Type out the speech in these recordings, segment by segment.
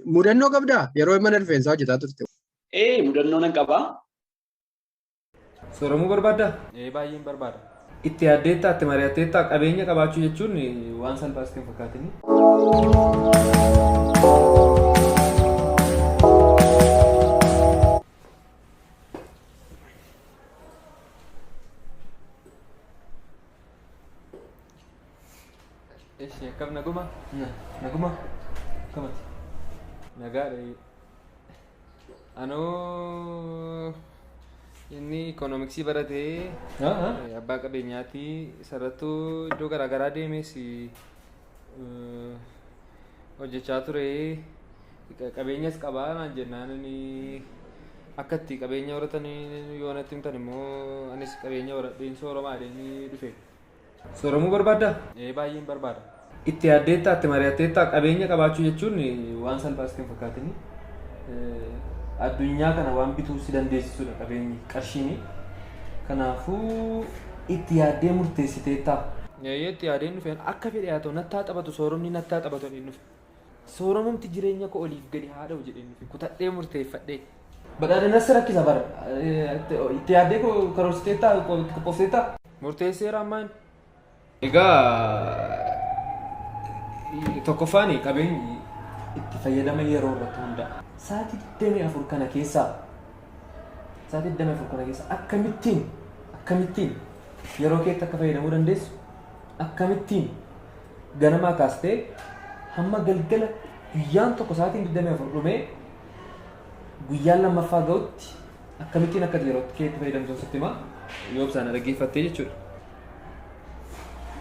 Mudannoo qabdaa yeroo mana rifeensaa hojjetaa turte? Mudannoo nan qabaa. Sooromuu barbaaddaa? Baay'een barbaada. Itti yaaddeettaa, itti mari'atteettaa qabeenya qabaachuu jechuun waan salphaa sitti hin fakkaatini. Eshi akkam naguma? Naguma? Akkamati? Nagaadha. Anoo inni ikoonomiksii baratee abbaa qabeenyaati. Isarrattuu iddoo garaagaraa deemes hojjechaa ture. Qabeenyas qabaa naan jennaan inni akka itti qabeenya horatan yoo natti himtan immoo anis qabeenya horadheen sooromaa jedhee dhufe. Sooromuu barbaaddaa? Baay'een barbaada. Itti yaaddeettaa, itti mari'atteettaa qabeenya qabaachuu jechuun waan salphaa sitti hin fakkaatini. Addunyaa kana waan bituu si dandeessisudha qabeenyi qarshiini. Kanaafuu itti yaaddee murteessiteettaa. Itti yaadeen dhufeen akka fedhe haa ta'u nattaa taphatu sooromni nattaa taphatu hin dhufe. Sooromumti jireenya koo oliif gadi haa dha'u jedheen dhufe kutadhee murteeffadhee. Badhaadhinas si rakkisa bara. Itti yaaddee karoorsiteettaa qophoofteettaa. Murteesseera ammaan. Egaa tokkoffaan qabeenyi itti fayyadama yeroo irratti hundaa'a. Sa'aatii 24 kana keessaa sa'aatii 24 kana keessa akkamittiin akkamittiin yeroo keetti akka fayyadamuu dandeessu akkamittiin ganamaa kaastee hamma galgala guyyaan tokko sa'aatiin 24 dhumee guyyaan lammaffaa ga'utti akkamittiin akka yeroo keetti fayyadamtu sitti himaa yoo ibsaan dhaggeeffattee jechuudha.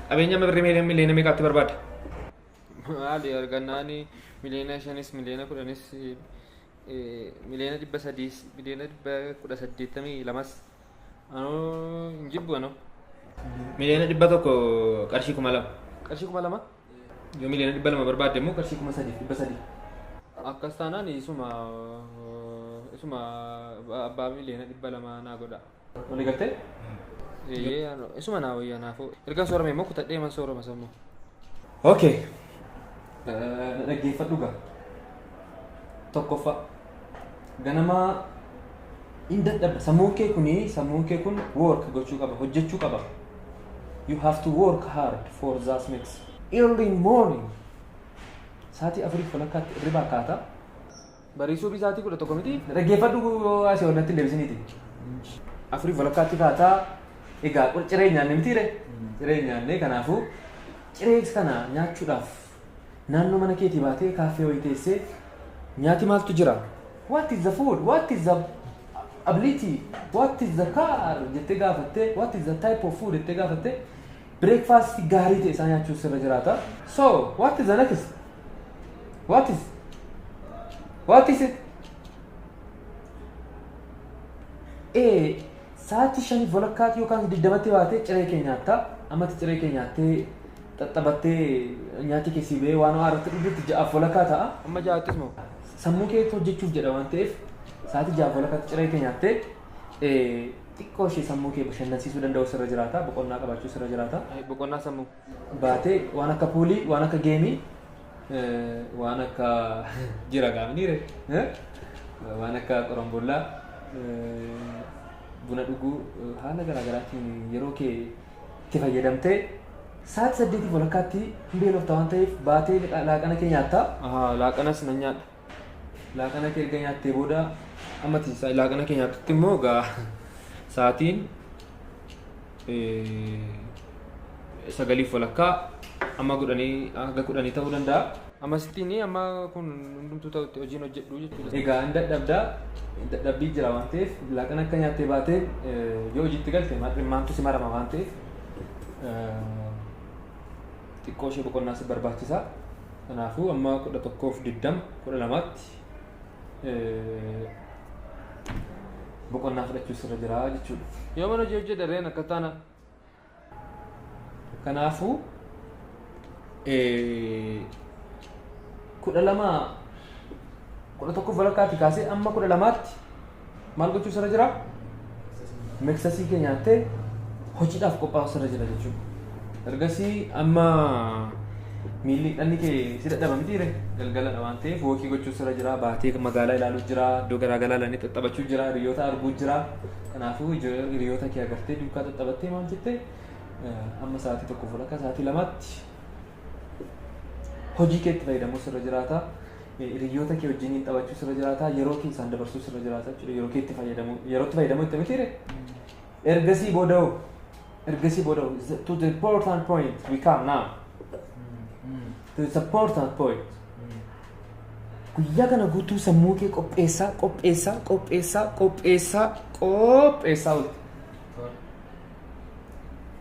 Qabeenya amma birrii miliyoona meeqaatti barbaadda? Maali argannaan miliyoona 5s miliyoona 10s miliyoona 300s miliyoona 182s anoo hin jibbu anoo. Miliyoona 100 qarshii 2000. Qarshii 2000? Yoo miliyoona 200 barbaadde immoo qarshii 3300. Akkas taanaan isuma isuma abbaa miliyoona 200 naa godha. Walii galtee? Isuma naa wayya naafuu. Erga soorame immoo kutadhee man soorama sammuu. Okay. Na dhaggeeffadhu gaa. Tokkoffaa. Ganamaa hin dadhabda. Sammuun kee kuni sammuun kee kun work gochuu qaba. Hojjechuu qaba. You have to work hard for that makes. Early morning. Sa'aatii 4:30tti hirribaa kaata. Bariisuu fi sa'aatii 11 miti. Na dhaggeeffadhu asii ol natti hin deebisiniiti. 4:30tti kaataa. Egaa ciree nyaanne mitiire? Ciree nyaanne kanaafuu ciree kana nyaachuudhaaf naannoo mana keetii baatee kaaffee wayii teessee nyaati maaltu jira? What is the food? What is the ability? What is the car? Jettee gaafattee what is the type of food jettee gaafattee breakfast gaarii ta'e isaa nyaachuun sirra jiraata. So what is the next? What is? What is it? Sa'aatii 5:15tti yookaan 20tti baatee ciree kee nyaatta. Ammatti ciree kee nyaattee xaxxabattee nyaati kee sii ba'ee waan ho'aa irratti dhugdutti 6:30 ta'a. Amma 6ttis moo? Sammuu keetti hojjechuuf jedha waan ta'eef sa'aatii 6:30tti ciree kee nyaattee xiqqoo ishee sammuu kee bashannansiisuu danda'u sirra jiraata. Boqonnaa qabaachuu sirra jiraata. Boqonnaa sammuu. Baatee waan akka puulii, waan akka geemii, waan akka jira gaafniire waan akka qoronbollaa buna dhuguu haala garaagaraatiin yeroo kee itti fayyadamtee sa'aatii 8:30tti hin beelofta waan ta'eef baatee laaqana kee nyaatta. Laaqanas nan nyaadha. Laaqana kee erga nyaattee booda ammati laaqana kee nyaattutti immoo egaa sa'aatiin 9:30 amma kudhanii hanga 10 ta'uu danda'a. Ammasittiin amma kun hundumtuu ta'utti hojiin hojjedhu jechuudha. Egaa hin dadhabdaa dadhabbii jira waan ta'eef laaqana akka nyaattee baatee yoo hojiitti galte maantu si marama waan ta'eef xiqqoo ishee boqonnaa si barbaachisa. Kanaafuu amma 11:20 12tti boqonnaa fudhachuu sirra jira jechuudha. Yoo mana hojii hojjedha reen akka taana. Kanaafuu 12 11:30tti kaasee amma 12tti maal gochuu sirra jira? Meksasii kee nyaattee hojiidhaaf qophaa'u sirra jira jechuudha. Ergasii amma Miilli dhalli kee si dadhaba mitiire galgaladha waan ta'eef walk gochuu sirra jira, baatee magaalaa ilaaluu jira, iddoo garaagaraa ilaalanii xaxxabachuu jira, hiriyoota arguu jira. Kanaafuu hiriyoota kee agartee duukaa xaxxabattee maal jettee amma sa'aatii 1 fuula sa'aatii 2tti hojii keetti fayyadamuu sirra jiraata. Hiriyoota kee wajjin taphachuu sirra jiraata. Yeroo kee isaan dabarsuu sirra jiraata jechuudha. Yeroo keetti fayyadamuu yerootti fayyadamuu itti mitiire. Ergasii booda to the important point we come now. To the important point. Guyyaa kana guutuu sammuu kee qopheessaa, qopheessaa, qopheessaa, qopheessaa, qopheessaa oolte.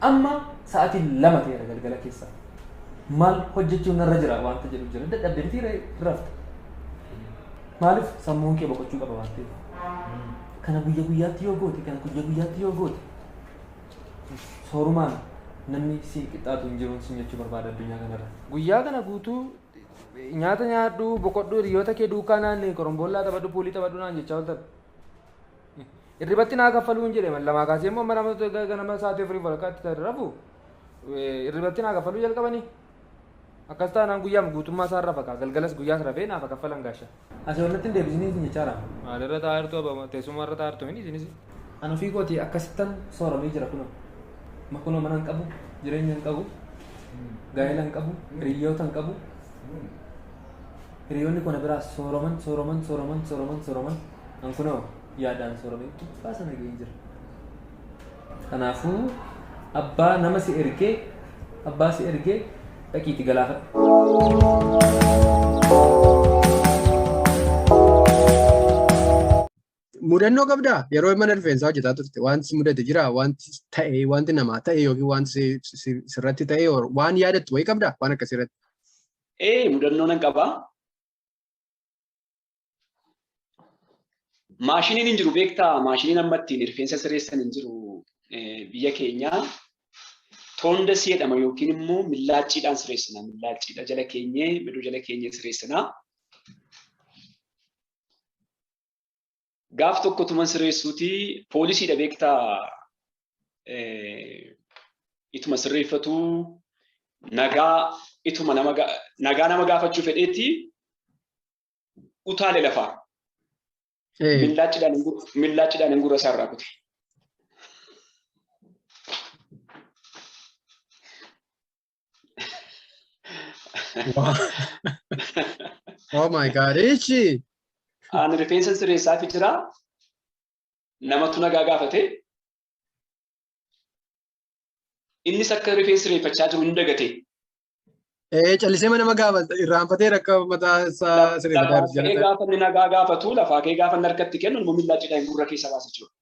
Amma sa'aatii 2 ta'eera galgala keessaa. Maal hojjechuun narra jira wanta jedhu jira. Dadhabdee miti rafta. Maaliif? Sammuun kee boqochuu qaba waan ta'eef. Kana guyya guyyaatti yoo goote, kana guyya guyyaatti yoo goote, soorumaan namni si qixxaatu hin jiruun sin jechuu barbaada addunyaa kanarra. Guyyaa kana guutuu nyaata nyaadhu, boqodhu, hiriyoota kee duukaa naannee korombollaa taphadhu, pool taphadhu naan jechaa ooltan. Hirribatti naa kaffaluu hin jedhe lamaa kaasee immoo mana ganama sa'aatii 4 walakkaatti rafu hirribatti naa kaffaluu jalqabanii. Akkas taanaan guyyaa guutummaa isaa rafa kaa, galgalas guyyaas rafee naaf kaffalan gaasha. Asii walitti hin deebisinii isin jechaadha. Maalirra taa'aa jirtu abama teessuma irra taa'aa jirtu mini isinis. Ani ofii kooti akkasittan sooramee jira kunoo. Kunoo mana hin qabu, jireenya hin qabu, gaa'ela hin qabu, hiriyoota hin qabu. Hiriyoonni kun biraa sooraman, sooraman, sooraman, sooraman, sooraman. An kunoo yaadaan sooramee gubbaa sana ga'ee jira. Kanaafuu abbaa nama si ergee, abbaa si ergee dhaqiitti galaafadhu. Mudannoo qabdaa? Yeroo mana rifeensaa hojjetaa turte wanti si mudate jira? Wanti ta'e, wanti namaa ta'e yookiin wanti sirratti ta'e waan yaadattu wayii qabdaa? Waan akkasii irratti. Ee, mudannoo nan qabaa. Maashiniin hin jiru beektaa? Maashiniin amma ittiin rifeensa sirreessan hin jiru biyya keenyaa. Tondeuse jedhama yookiin immoo millaacciidhaan sirreessina. Millaacciidha jala keenyee, midhuu jala keenyee sirreessina. Gaaf tokko tuman sirreessuuti poolisiidha beektaa, ituma sirreeffatu nagaa ituma nama nagaa nama gaafachuu fedheetti utaale lafaa. Millaacciidhaan hin gurra isaa irraa kute. Oh my God. Ichi. Ani rifeensa sirreessaafi jira. Namatu nagaa gaafate. Innis akka rifeensa sirreeffachaa jiru hin dagate. Callisee nama gaafata irraanfatee akka mataa isaa sirreeffataa jiru. Lafaa ka'ee gaafa inni nagaa gaafatu, lafaa ka'ee gaafa inni harkatti kennu immoo millaacciidhaan gurra keessa baasa jechuudha.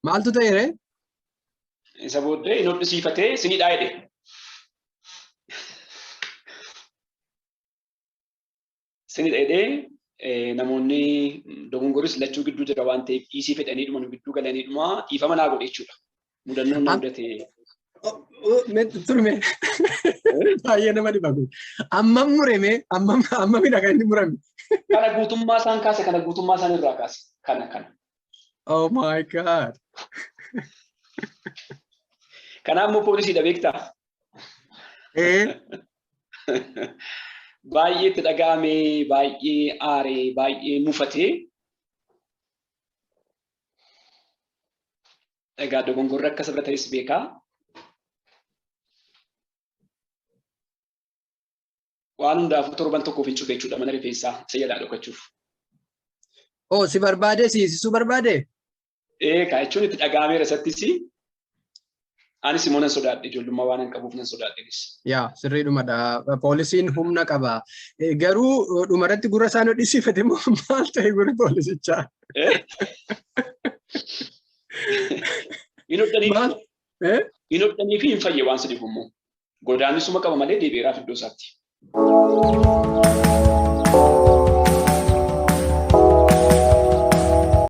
Maaltu ta'e ree? Isa booddee inni hodhisiifatee sinidhaa jedhe. Sinidha jedhee, namoonni dogongoris lachuu gidduu jira waan ta'eef dhiisii fedhanii dhuma nu gidduu galanii dhuma dhiifama naa godhe jechuudha. Mudannoon na mudate. Turme. Baay'ee nama dhiba kun. Ammam murame? Ammam ammamidha kan inni murame? Kana guutummaa isaan kaase, kana guutummaa isaan irraa kaase. Kana kana. Oh my God. Kanaaf immoo poolisiidha beektaa? Ee. Baay'ee itti dhaga'ame, baay'ee aare, baay'ee mufatee. Egaa dogongorri akka isa bira ta'es beekaa. Waan hundaafuu torban tokkoof hin cufe jechuudha mana rifeensaa isa jalaa dhokachuuf. Oh, si barbaade, si hiisisuu barbaade? Ee, kaa jechuun itti dhaga'ameera isattis. Anis immoo nan sodaadhe, ijoollummaa waan hin qabuuf nan sodaadhe. Yaa, sirriidhumadha. Poolisiin humna qaba. Garuu dhumarratti gurra isaa nu dhisiifate moo maal ta'e gurri poolisichaa? Hin hodhanii Maal? Hin hodhanii fi hin fayye waan si dhibu immoo. Godaannisuma qaba malee deebi'eeraaf iddoo isaatti.